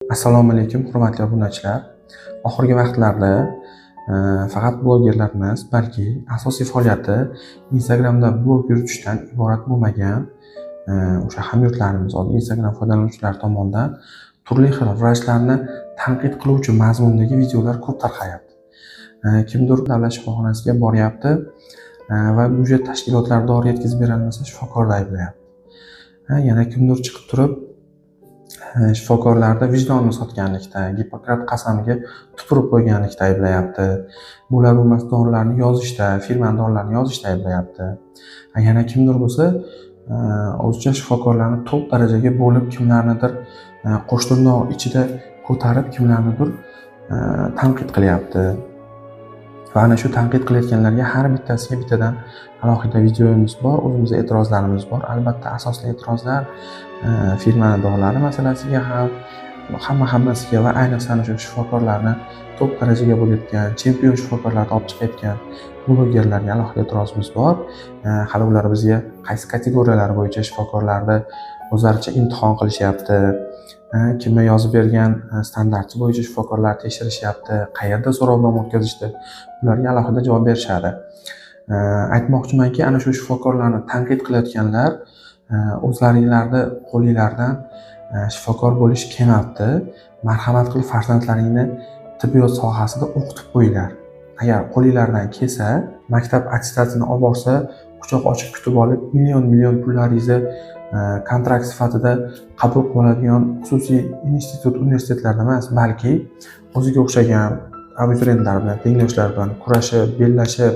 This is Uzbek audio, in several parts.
Assalomu alaykum, hurmatli obunachilar. Oxirgi vaqtlarda faqat blogerlar emas, balki asosiy faoliyati Instagramda blog yuritishdan iborat bo'lmagan o'sha hamyurtlarimiz, oddiy Instagram foydalanuvchilari tomonidan turli xil vrachlarni tanqid qiluvchi mazmundagi videolar ko'p tarqayapti. Kimdir davlat shifoxonasiga boryapti va byudjet tashkilotlari dori yetkazib berolmasa, shifokorni ayblayapti. Yana kimdir chiqib turib shifokorlarni vijdonini sotganlikda, Gippokrat qasamiga tupurib qo'yganlikda ayblayapti. Bo'lar bo'lmas dorilarni yozishda, firmani dorilarini yozishda ayblayapti. Yana kimdir bo'lsa, o'zicha shifokorlarni top darajaga bo'lib, kimlarnidir qo'shtirnoq ichida ko'tarib, kimlarnidir tanqid qilyapti. Va ana shu tanqid qilayotganlarga har bittasiga bittadan alohida videomiz bor, o'zimizda e'tirozlarimiz bor. Albatta asosli e'tirozlar firmani dorilari masalasiga ham, hammasiga va ayniqsa ana shu shifokorlarni top darajaga bo'layotgan, chempion shifokorlarni olib chiqayotgan blogerlarga alohida e'tirozimiz bor. Hali ular bizga qaysi kategoriyalar bo'yicha shifokorlarni o'zlaricha imtihon qilishyapti, kimni yozib bergan standarti bo'yicha shifokorlar tekshirishyapti, qayerda so'rovnoma o'tkazishdi, ularga alohida javob berishadi. Aytmoqchimanki, ana shu shifokorlarni tanqid qilayotganlar o'zlaringlarni qo'linglardan shifokor bo'lish kelmabdi. Marhamat qilib farzandlaringni tibbiyot sohasida o'qitib qo'yinglar. Agar qo'linglardan kelsa, maktab attestatini olib borsa, quchoq ochib kutib olib, million million pullaringizni kontrakt sifatida qabul qilib oladigan xususiy institut, universitetlarda emas, balki o'ziga o'xshagan abituriyentlar bilan, tengdoshlar bilan kurashib, bellashib,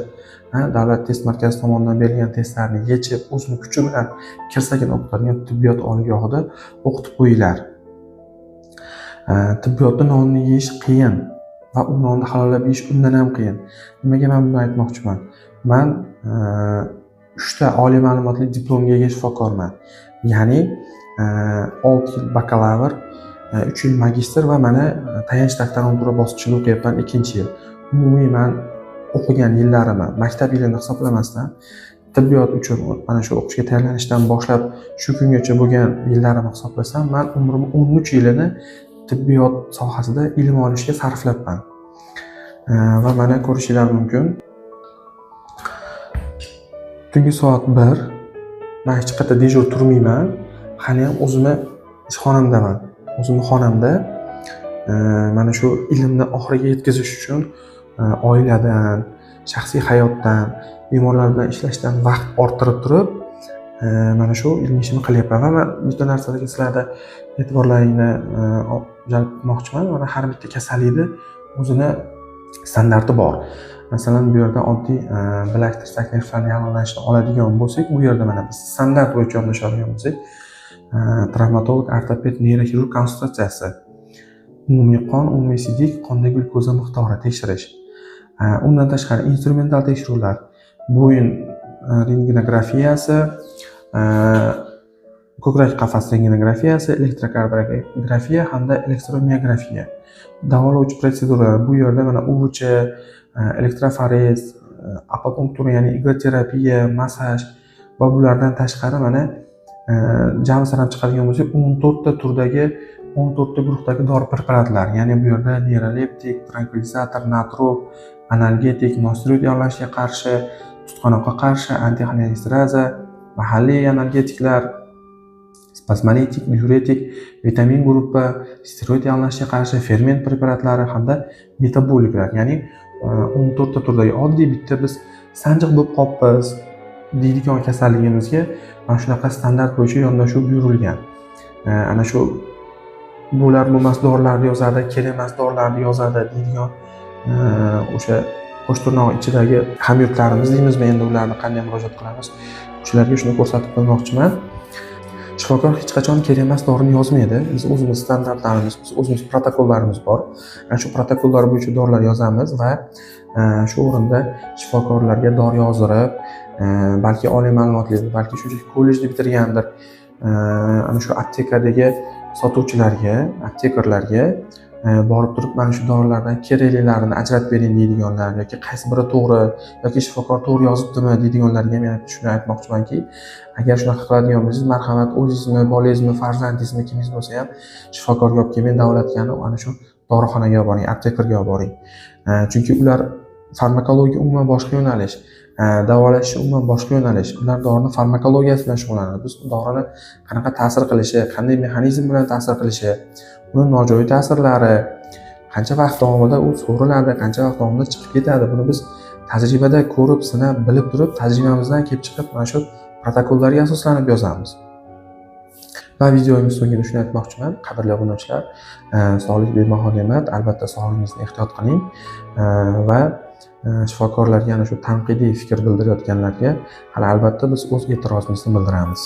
davlat test markazi tomonidan berilgan testlarni yechib, o'zini kuchi bilan kirsagina o'qitadigan tibbiyot oliygohida o'qitib qo'yinglar. Tibbiyotda nonni yeyish qiyin va u nonni halollab yeyish undan ham qiyin. Nimaga men buni aytmoqchiman? Men 3 ta oliy ma'lumotli diplomga ega shifokorman. Ya'ni 6 yil bakalavr, 3 yil magistr va mana tayanch doktorantura bosqichida o'qiyapman 2-yil. Umumiy men o'qigan yillarimni, maktab yilini hisoblamasdan, tibbiyot uchun mana shu o'qishga tayyorlanishdan boshlab shu kungacha bo'lgan yillarimni hisoblasam, men umrimni 13 yilini tibbiyot sohasida ilm olishga sarflabman. Va mana ko'rishinglar mumkin. Tungi soat 1, men hech qayerda dejur turmayman. Hali ham o'zimni ishxonamdaman. O'zimni xonamda mana shu ilmni oxiriga yetkazish uchun oiladan, shaxsiy hayotdan, bemorlar bilan ishlashdan vaqt orttirib turib, mana shu ilmiy ishimni qilyapman. Va men bitta narsaga sizlarda e'tiborlaringni jalb qilmoqchiman. Mana har bitta kasallikni o'zini standarti bor. Masalan, bu yerda oddiy bilak tirsak nervlarini yallig'lanishini oladigan bo'lsak, bu yerda mana biz standart bo'yicha yondashadigan bo'lsak, travmatolog, ortoped, neyroxirurg konsultatsiyasi, umumiy qon, umumiy sidik, qonda glyukoza miqdori tekshirish. Undan tashqari instrumental tekshiruvlar, bo'yin rentgenografiyasi, ko'krak qafas rentgenografiyasi, elektrokardiografiya hamda elektromiografiya. Davolovchi protseduralar bu yerda mana UVC, elektroforez, akupunktura, ya'ni igloterapiya, massaj va bulardan tashqari mana jami sanab chiqadigan bo'lsak, 14 ta turdagi, 14 ta guruhdagi dori preparatlar, ya'ni bu yerda neyroleptik, trankvilizator, nootrop, analgetik, nosteroid yallig'lanishga qarshi, tutqanoqqa qarshi, antixolinesteraza, mahalliy analgetiklar, spazmolitik, diuretik, vitamin gruppa, steroid yallig'lanishga qarshi, ferment preparatlari hamda metaboliklar, ya'ni 14 ta turdagi oddiy bitta biz sanjiq bo'lib qolibmiz deydigan kasalligimizga mana shunaqa standart bo'yicha yondashuv buyurilgan. Ana shu bo'lar bo'lmas dorilarni yozadi, kerak emas dorilarni yozadi deydigan o'sha qo'shtirnoq ichidagi hamyurtlarimiz deymizmi, endi ularni qanday murojaat qilamiz, o'shalarga shuni ko'rsatib qo'ymoqchiman. Shifokor hech qachon kerak emas dorini yozmaydi. Biz o'zimiz standartlarimiz, biz o'zimiz protokollarimiz bor. Ana shu protokollar bo'yicha dorilar yozamiz va shu o'rinda shifokorlarga dori yozdirib, balki oliy ma'lumotlidir, balki shunchaki kollejni bitirgandir, ana shu aptekadagi sotuvchilarga, aptekarlarga Borib turib mana shu dorilardan keraklilarini ajratib bering deydiganlar yoki qaysi biri to'g'ri yoki shifokor to'g'ri yozibdimi deydiganlarga ham yana shuni aytmoqchimanki, agar shunaqa qiladigan bo'lsangiz, marhamat, o'zingizmi, bolangizmi, farzandingizmi, kimingiz bo'lsa ham shifokorga olib kelmang, davolatgani ana shu dorixonaga olib boring, aptekarga olib boring. Chunki ular farmakologiya umuman boshqa yo'nalish, davolash umuman boshqa yo'nalish. Ular dorini farmakologiyasi bilan shug'ullanadi. Biz dorini qanaqa ta'sir qilishi, qanday mexanizm bilan ta'sir qilishi, uni nojo'ya ta'sirlari, qancha vaqt davomida u so'riladi, qancha vaqt davomida chiqib ketadi, buni biz tajribada ko'rib, sinab, bilib turib, tajribamizdan kelib chiqib mana shu protokollarga asoslanib yozamiz. Va videomiz so'ngida shuni aytmoqchiman, qadrli obunachilar, sog'lik bebaho ne'mat, albatta sog'lig'ingizni ehtiyot qiling va shifokorlarga ana shu tanqidiy fikr bildirayotganlarga hali albatta biz o'z e'tirozimizni bildiramiz.